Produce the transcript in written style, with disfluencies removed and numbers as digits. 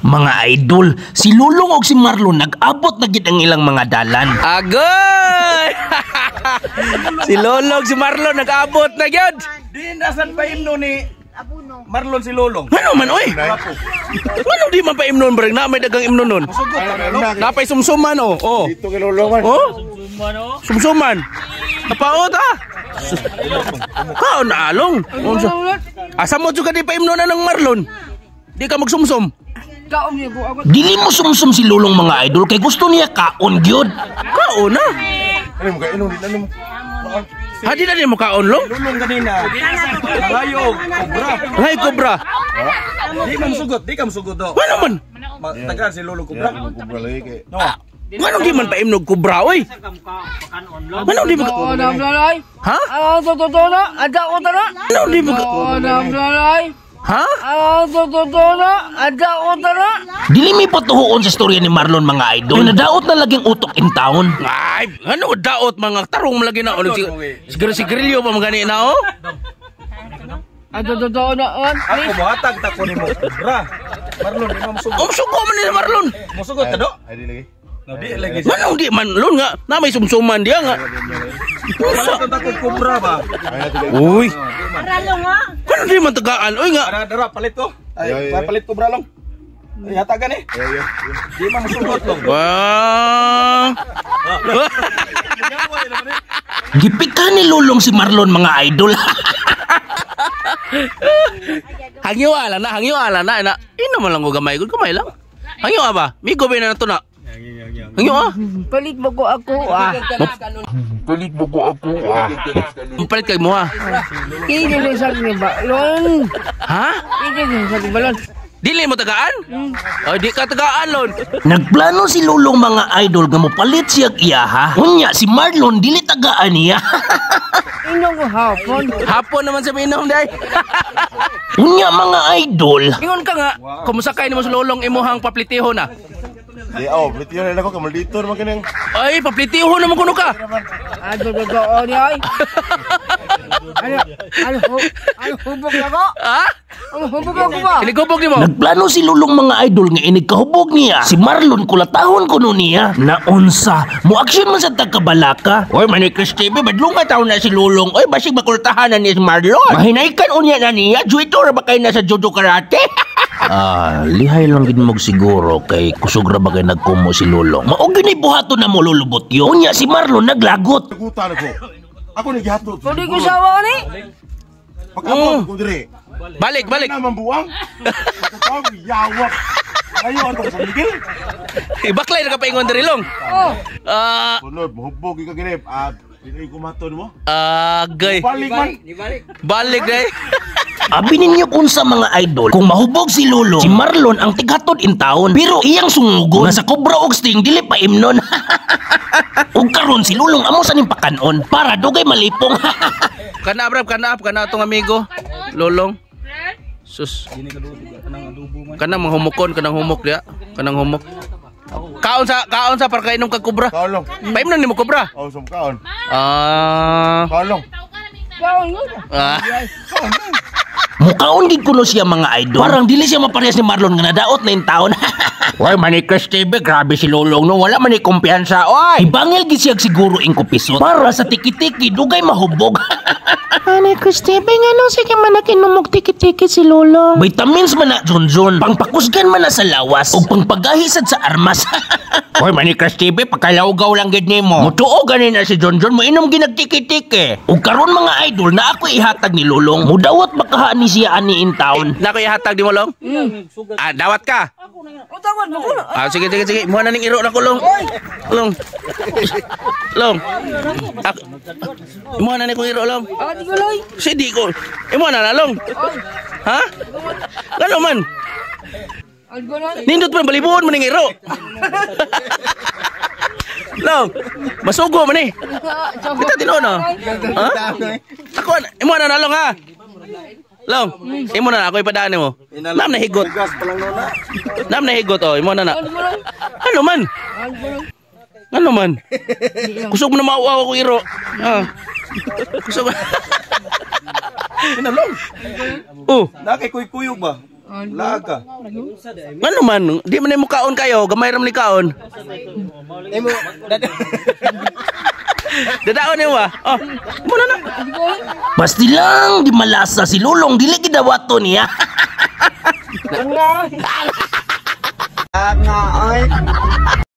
Mga idol, si Lulong og si Marlon nag-abot na gid ang ilang mga dalan. Agoy! Si Lolong, si Marlon nag-abot na gyud. Di nasan pa imno ni Marlon si Lolong. Ano man oy? Ano di man pa imnon breg na may dagang imnon nun. Napay sumsuman oh. Oh. Dito kay Lolo man. Oh. Sumsuman. Kapaot ah. Kaon na along. Asa mo jud ka di pa imnon na ng Marlon? Di ka magsumsum. Dili mo sumsum si Lulong, mga idol, kay gusto niya kaon gyud. Kaon na. Ano mo kay inom di ano mo. Ha, di na mo kaon long? Lulong kanina. Layo, kobra. Hay kobra. Di man sugot, di ka musugot do. Ano man? Tagaan si Lolong kobra. Kubra lagi kay. No. Ano di man pa imnog kobra oy? Ano di ba? Ha? Ano di ba? Ha? Dili mi patuhuon sa istorya ni Marlon, mga idol. Kay nadaot na laging utok in town. Ay, ano daot mga tarong lagi na si siguro si Grillo pa magani na oh. Ako mohatag ta ko nimo kobra. Marlon di man musugot. Um sugo man ni Marlon. Musugot ka do? Ay di lagi. No, di lagi. Manong di man lon nga na may sumsuman diya nga. Wala ta ko kobra ba. Uy. Ano di man tagaan oy nga. Ara dara palit ko. Ay, palit kobra long. Ay, hatagan eh. Di man musugot long. Wah. Gipika ni Lulong si Marlon, mga idol. Hangyo ala na, hangyo ala na na. Ino man lang ko gamay gud, gamay lang. Hangyo ba? Migo ba na to na? Hangyo ah. Palit mo ko ako ah. Palit kay mo ah. Hindi mo sa akin balon. Ha? Hindi mo sa akin balon. Dili mo tagaan? Ay, di ka tagaan lon. Nagplano si Lulong, mga idol, nga mopalit siya iyaha. Unya si Marlon dili tagaan niya. Inom ko hapon. Hapon naman sa minom day. Unya, mga idol, Ingon ka nga, kumusta kay nimo sa lolong imuhang paplitiho na? Di oh, plitiyo na ako kamaldito man kanang. Ay, paplitiho naman kuno ka. Ano totoo niya ay? Ano, ano, ano hubog ako? Ha? Ano hubog ako ba? Iligubog nimo. Nagplano si Lulong, mga idol, nga inig kahubog niya. Si Marlon kulatahon kuno niya. Naunsa, mo aksyon man sa tagkabalaka. Oy, Manny Chris TV, badlunga taon na si Lulong. Oy, basig makultahan na ni si Marlon. Mahinaykan unya na niya. Juito ra ba kayo na sa judo karate? Ah, lihay lang gid mo siguro kay kusog ra ba kay nagkumo si Lulong. Mao gyud buhaton na mo lulubot yo. Unya si Marlon naglagot. Nagutan ako. Ako ni gihatod. Pwede ko sawa ni? Pag-abot ko dire. Balik, balik. Naman buwang. Pagkatawag yawak. Ayo anto sa migil. Ibaklay na ka paingon diri long. Oh, Ah, Sunod mohubog ka ginip. Ah, dili ko maton mo. Agay. Balik man. Balik day. Abi ninyo kung sa mga idol, kung mahubog si Lolo, si Marlon ang tighatod in town. Pero iyang sungugon, nga sa Cobra og Sting, dili pa imnon. Ug karon si Lulong amo sa ning pakanon para dugay malipong. Kana brab, kana kana atong amigo. Lolong. Sus. Kanang mga humukon, kanang humok diya. Kanang humok. Kaon sa para kainom kag kubra. Kaon long. Paimnon nimo kubra. Oh, sum kaon. Ah. Kaon long. kaon ko. Ah. Mukaon gid kuno siya, mga idol. Parang dili siya maparehas ni Marlon nga nadaot na in town. Oy, Manny Chris TV, grabe si Lulong no, wala man ni kumpiyansa. Oy, ibangil gid siya siguro ing kupisot para sa tiki-tiki dugay mahubog. Manny Chris TV, nga sige man nakinumog tiki-tiki si Lolo. Vitamins man na Junjun, pangpakusgan man na sa lawas, ug pangpagahi sad sa armas. Hoy, Manny Chris TV, pagkalawgaw lang gid nimo. Mutuo gani na si Junjun, moinom ginagtiki-tiki. Ug karon, mga idol, na ako ihatag ni Lulong, mudawat bakahaan ni siya ani in town. Nako ihatag di mo long. Ah, dawat ka. Utawad mo ko. Ah, sige sige sige. Muha na ning iro na ko long. Long. Long. Ah, imuha na ni kong iro long. Ah, di ko loy. Si di ko. Imuha na na long. Ha? Ngano man? Ano ko na? Nindot man balibuon man ning iro. Long. Masugo man eh. Kita tinuon na. Ha? Ako imo na na long ha. Long, imo na na ako ipadaan nimo. Nam na higot. Gas pa lang nona. Nam na higot oh, imo na na. Ano man? Ano man? Kusog mo na mauaw ako iro. Ah. Kusog. Ina long. Oh, Na kay kuy-kuyog ba? Laag ka. Ngano man, di man mo kaon kayo, gamay ra man ni kaon. Dadaon nimo ba? Oh, muna na. Basti lang di malasa si Lulong, dili gidawato niya. Nga, oy.